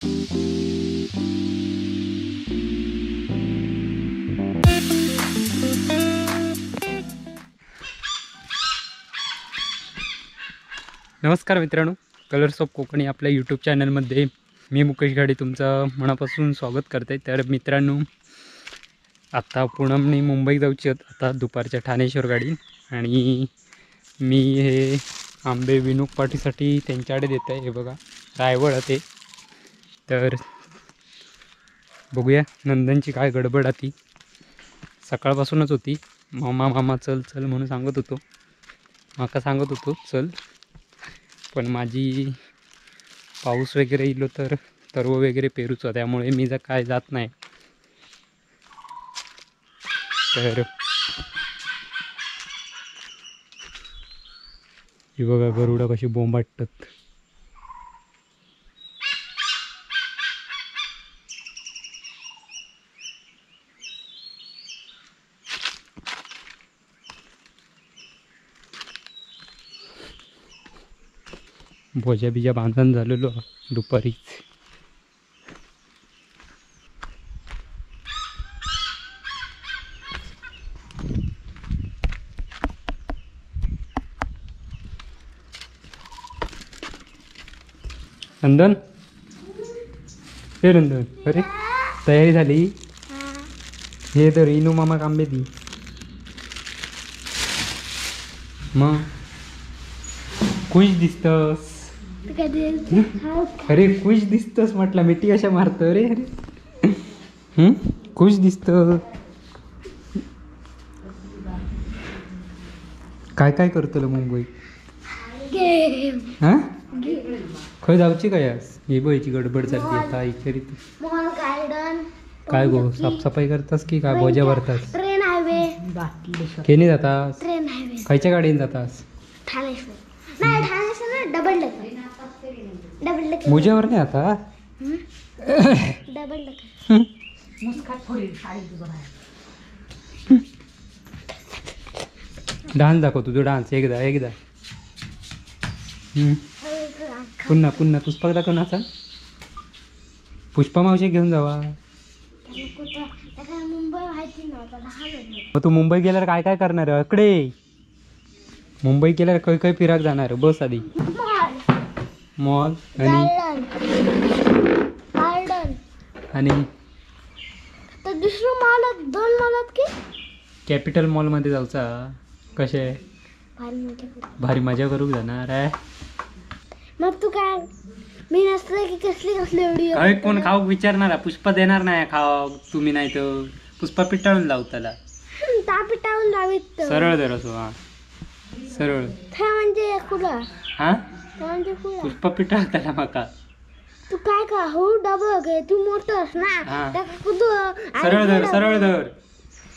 नमस्कार मित्रांनो, colours of Konkani आपल्या यूट्यूब चॅनलमध्ये मी मुकेश गाडी तुमचं मनापासून स्वागत करते। तर मित्रांनो, आत्ता पूनमने मुंबईत जाऊची आता दुपारच्या ठाणेश्वर गाडी, आणि मी हे आंबे विनोद पाटीसाठी त्यांच्याकडे देत आहे। हे बघा रायवळ ते। तर बघूया नंदनची काय गडबड आती, सकाळपासूनच होती। मामा मामा चल चल म्हणून सांगत होतो, माका सांगत होतो चल, पण माझी पाऊस वगैरे इलो तर तरव वगैरे पेरूचं, त्यामुळे मी जर काय जात नाही। तर ही बघा गरुडा कशी बोंबाटतात। भोज्या बिजा बांधून झालेलो दुपारीच। नंदन, हे नंदन, अरे तयारी झाली? हे तर इनू मामा कांबे दी मग खुश दिसतस। अरे खुश दिसतस म्हटलं, मिठी कशा मारतो रे। अरे खुश दिसत। काय काय करतलं मुंबई? हा खय जाऊची काय आज? ही बोयची गडबड चालली आता इचारित। काय गो साफसफाई करतास की काय बोजा भरतास? ट्रेन हायवे केनी जातास? ट्रेन हायवे खयच्या गाडीन जातास? ठाणेश्वर नाही, ठाणेश्वर नाही, डबल डेकर। डबल डेकर मुझ्यावर नाही आता डबल डेकर मुस्कात थोडी साडी बनाय। डान्स दाखव तुझं, डान्स एकदा एकदा। पुन्हा पुन्हा पुष्पा दाखव ना। पुष्पा मावशी घेऊन जावा। मग तू मुंबई गेल्यावर काय काय करणार? अकडे मुंबई गेल्यावर खय खय फिराक जाणार? बस आधी मॉल आणि गार्डन आणि दुसरं मॉल, दोन मॉल की कॅपिटल मॉल मध्ये जाऊचा। कसे भारी मजा करू जाणार आहे। मग तू काय मी नसलं की कसली कसली एवढी काय कोण खाऊ विचारणार? पुष्पा देणार नाही खाऊ तुम्ही, नाही तर पुष्पा पिटाळून लावताला। ता पिटाळून लावित सरळ धर असो। हा सरळ ते म्हणजे कुठं? हा म्हणजे कुठं पुष्पा पिटाळताला माका। तू काय का हो डबल घे, तू मोठस ना कुदू। सरळ धर सरळ धर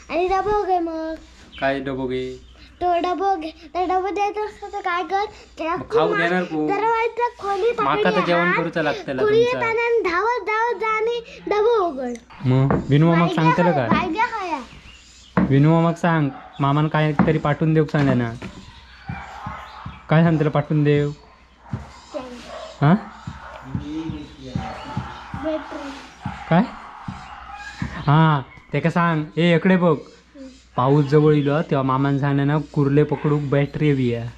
आणि डबल घे। मग काय डबो घे? तो डबो घे, तर डबो द्यायचं असतं तर काय कर, खाऊ देणार कोण? दरवाजा खोली माका तर जेवण करूचा लागतला तुमचा। आणि धावत धावत जाणे डबो उघड। मग विनू मामाक सांगतलं काय? विनू मामाक सांग, मामान काय तरी पाठवून देऊ सांगले ना। काय सांगतलं पाठवून देऊ? हा काय? हा ते का सांग। ए इकडे बघ, पाऊस जवळ इलो तेव्हा मामान सांगले ना कुर्ले पकडूक बॅटरी हवी आहे।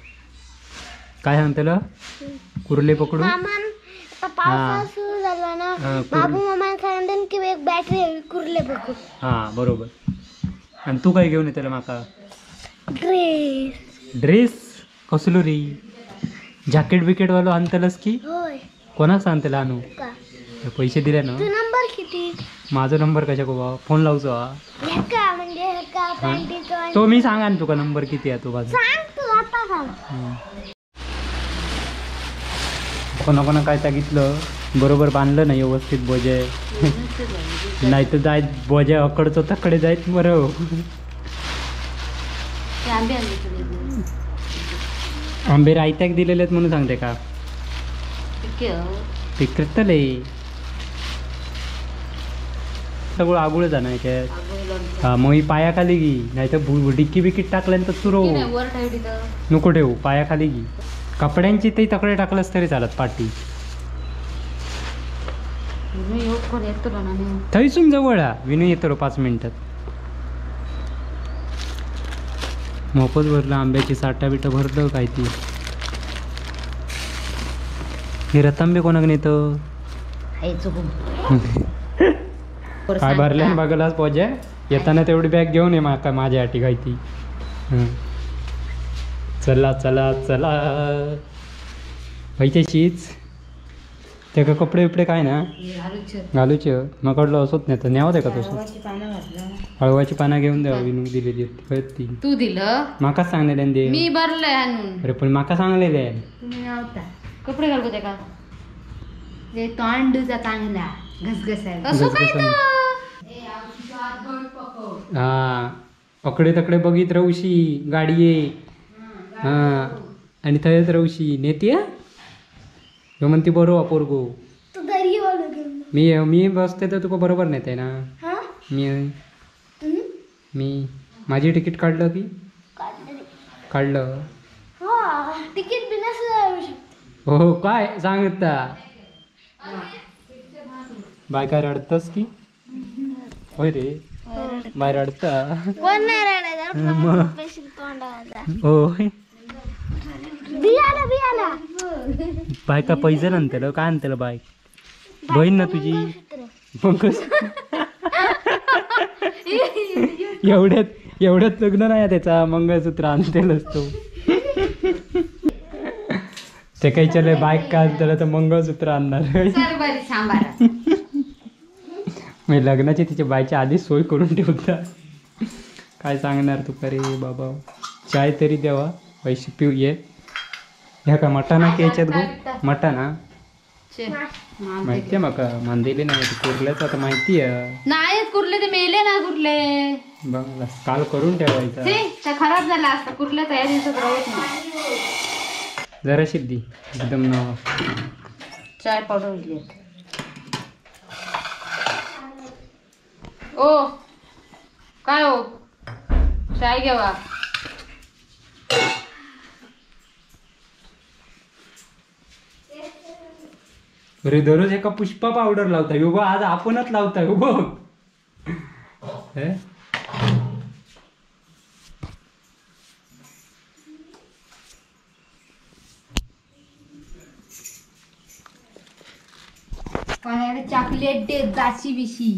काय सांगतलं? कुर्ले पकडू पाऊस सुरू झाला ना, बाबू मामान सांगते की एक बॅटरी हवी कुर्ले पकडू। हा बरोबर। आणि तू काय घेऊन येतलं माका? ड्रेस। ड्रेस कसलो रे? जॅकेट बिकेट वालो आणतलस की? कोणाक सांगतलं आणू? पैसे दिले ना? तू नंबर किती? माझा नंबर कशा को बा? फोन लावचो हा म्हणजे तो मी सांगा ना तुका नंबर किती आहे तो बाजू। सांग तू आता सांग। कोणा कोणा काय सांगितलं बरोबर बांधलं नाही व्यवस्थित बोजे, नाही तर जायत बोजे अकडचं तकडे जायत बरं। आंबे रायत्याक दिलेले आहेत म्हणून सांगते का? पिकतले सगळं आगुळ जाणार याच्यात। हा मग ही पायाखाली घे, नाही तर डिक्की बिकीट टाकल्यानंतर चुरो नको ठेवू, पायाखाली घे। कपड्यांची ते तकडे टाकलंस तरी चालत पाटी। थंयसून जवळ हा विनू येतो 5 मिनिटात. मोपच भरलं आंब्याची साठा बिटा भरलं काय ती. हे रतांबे कोणाक नेतं काय भरले बघलाच पोजे येताना तेवढी बॅग घेऊन ये माका माझ्यासाठी काय ती. चला चला चला व्हायच्याशीच त्याका कपडे बिपडे काय ना घालूचे मग कडलो असोच नाही तर न्यावं का तसं. हळवाची पानं घेऊन द्यावं विनू दिलेली ती. तू दिलं माकाच सांगलेले दे मी भरलंय आणून. अरे पण माका सांगलेले कपडे घालू का ते तोंडूचा चांगला घसघसाय. हा अकडे तकडे बघित राहूशी गाडी ये. हा आणि थंयच राहूशी नेती ह्यो म्हणती बरो पोरगो. मी मी बसते तर तुका बरोबर नेते ना. मी मी माझी तिकीट काढलं की काढलं तिकीट बिना. हो काय सांगता बाय काय रडतस की होय रे बाय रडता कोण नाही रडायचा. होय बियाला बियाला बाय का पैसे आणतलं काय आणतलं बाय बहीण ना तुझी मग एवढ्यात एवढ्यात लग्न नाही त्याचा मंगळसूत्र आणतेलच तो. ते काही चले बाईक काय आणतलं तर मंगळसूत्र आणणार. मी लग्नाची तिच्या बायच्या आधीच सोय करून ठेवता. काय सांगणार तुका रे बाबा. चाय तरी द्यावा पैसे पिऊ ये. ह्या का मटाना की याच्यात गो मटाना माहिती आहे माका मांदेली नाही कुर्ल्याचं आता माहिती आहे. नाही कुर्ले ते मेले ना कुर्ले बघ काल करून ठेवायचा खराब झाला असता कुर्ल्या तयार दिवसात राहत नाही. जरा सिद्धी एकदम नवा चाय पावडर दिली. ओ काय हो चाय घ्यावा. अरे दररोज एका पुष्पा पावडर लावता यो बघ आज आपणच लावता यो बघ. चॉकलेट डे जाशी बिशी.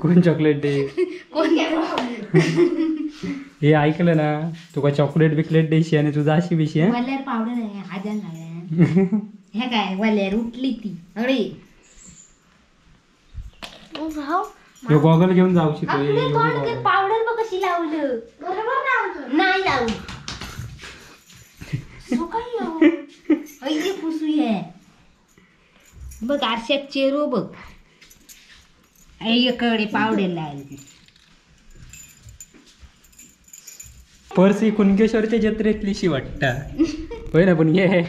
कोण चॉकलेट डे कोण हे ऐकलं ना तुका चॉकलेट बिकलेट देशी आणि तुझा अशी बिशी. वल्यार पावडर आहे आजान हे काय वल्यार उठली ती. अरे ह्यो गॉगल घेऊन जाऊशी तो. पावडर बघ कशी लावलं बरोबर लावलं नाही लावलं ऐ पुसू हे बघ आरशात चेरो बघ कडे पावडर लावली. पर्स ही कुणकेश्वरच्या जत्रेतलीशी वाटता होय ना. पण हे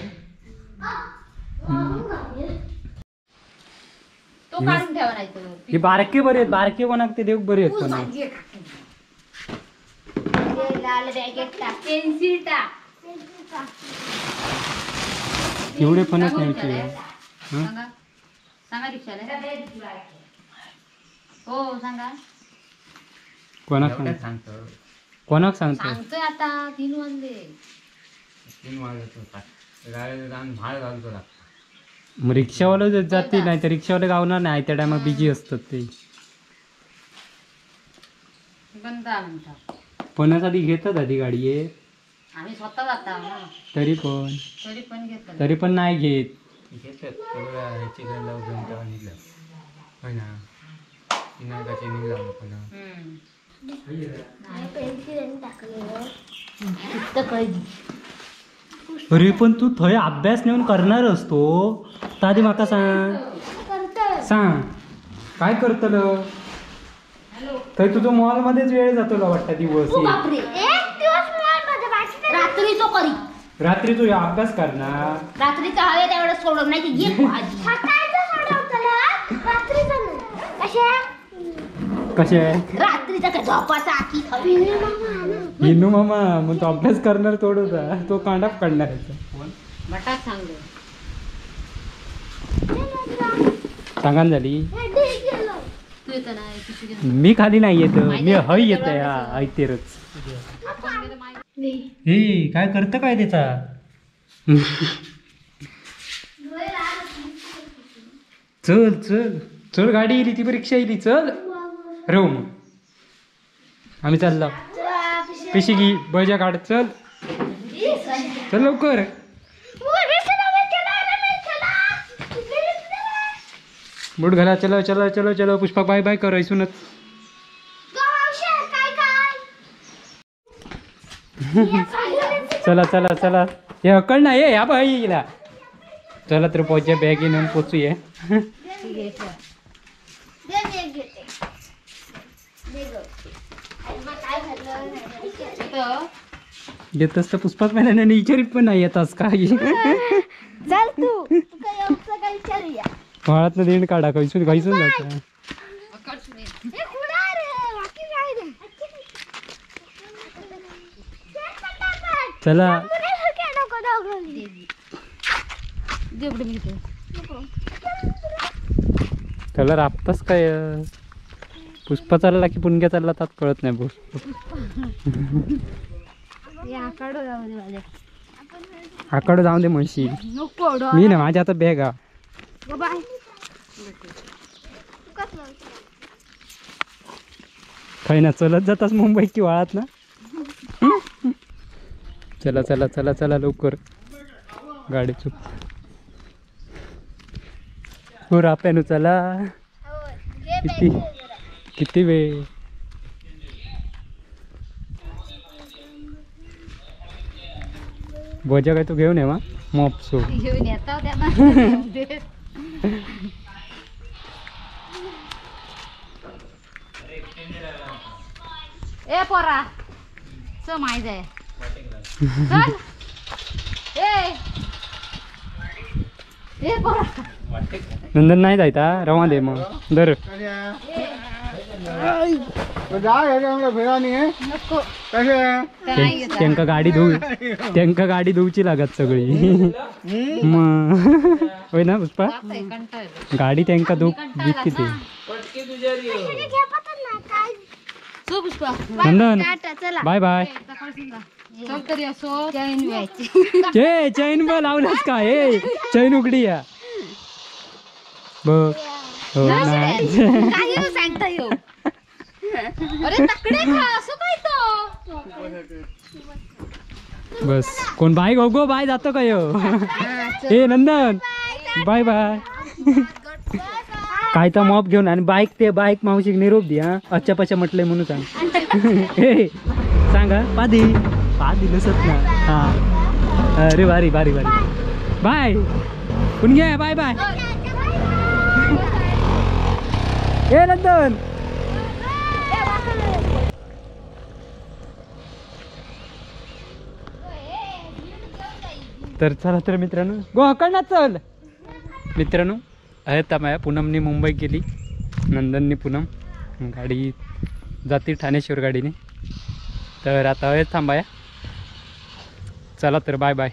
तो काढून ठेवा नाही तर हे बारके बरे आहेत बारके कोणाक ते देऊक बरे आहेत कोणाक. लाल बॅगेत टाक पेन्सिल टाक एवढे फणस न्यायचे. सांगा सांगा रिक्षाला. हो सांगा कोणाक सांगतो कोणाक सांगतो सांगतोय आता 3 वाजले. 3 वाजले भाड घालतो लागतो. मग रिक्षावाले जातील नाही तर रिक्षावाले गावणार नाही त्या टायमात बिझी असतात ते. बंद म्हणतात फणस आधी घेतात आधी गाडी आहे आम्ही स्वतः जाता ना तरी पण तरी पण घेतात तरी पण नाही घेत. घेतात ह्याची लावून होय ना निघालं पण अरे पण तू थंय अभ्यास नेऊन करणार असतो आधी म्हाका सांग सांग काय करतलं थंय तुझं मॉल मध्येच वेळ जातो वाटतं दिवस. रात्रीचो करी रात्री तू अभ्यास करणार रात्रीचा हवे तेवढं सोडव नाही की ये सकाळचं सोडवतलं रात्रीचं नाही. कशा कसे रात्रीचा काय झोपाचा आकी हिनू मामा मग तो अभ्यास करणार थोडंसा तो कांडाप काढणार बटाक सांगलो. सांगान झाली. मी खाली नाही येत, मी हय येत ऐतेरच. हे काय करतं काय त्याचा? चल चल चल, गाडी येली ती रिक्षा येली, चल रो. मग आम्ही चाललो. पिशी घे बजा काढ, चल चल लवकर. बूट घाला, चलो चलो चलो चलो. पुष्पा बाय बाय कर ऐसूनच. चला चला चला, हे अकळ ना ये ह्या बाईला. चला तर पोहोचूया, बॅग घेऊन पोचूया. घेतस तर पुष्पाच महिन्याने विचारित पण नाही येतास काय. चल तू वाळात देण काढा, खैसून खैसून जाता. चला त्याला राबतास काय? पुष्पा चालला की पुणग्या चालला तात कळत नाही. बोल आकडो जाऊन दे म्हणशील. मी ना माझ्या आता बॅग हा. काही ना चलत जातास मुंबईत की वाळात ना. चला चला चला चला लवकर, गाडी चुक. हो राप्यानु चला. किती किती वेळ? बोजा काय तू घेऊन ये मा मॉपसो घेऊन येता. ए पोरा च माहित आहे. चल ए ए पोरा नंदन नाही जायता रवा दे मग दर. त्यांका गाडी धुवू, त्यांका गाडी धुवची लागत सगळी. मग होय ना पुष्पा, गाडी त्यांका धुवू किती. नंदन बाय बाय. ए चैन ब लावलास का? ए चैन उघडी या बघ. हो नाही सांगता येऊ. अरे तकडे खा असं काय तो. बस कोण बाय गो गो बाय जातो काय हो. ए नंदन बाय बाय. काय तर मॉप घेऊन आणि बाईक ते बाईक मावशीक निरोप दी. हा अच्छा पच्छा म्हटलंय म्हणून सांग. हे सांगा पादी पादी नसत ना. हा अरे भारी भारी भारी बाय. कोण घ्या बाय बाय. ए नंदन तर चला तर मित्रांनो गोकर्ण चल. मित्रांनो आहेत माया पूनमनी मुंबई गेली, नंदननी पूनम गाडी जाती ठाणेश्वर गाडीने. तर आता थांबाया. चला तर बाय बाय.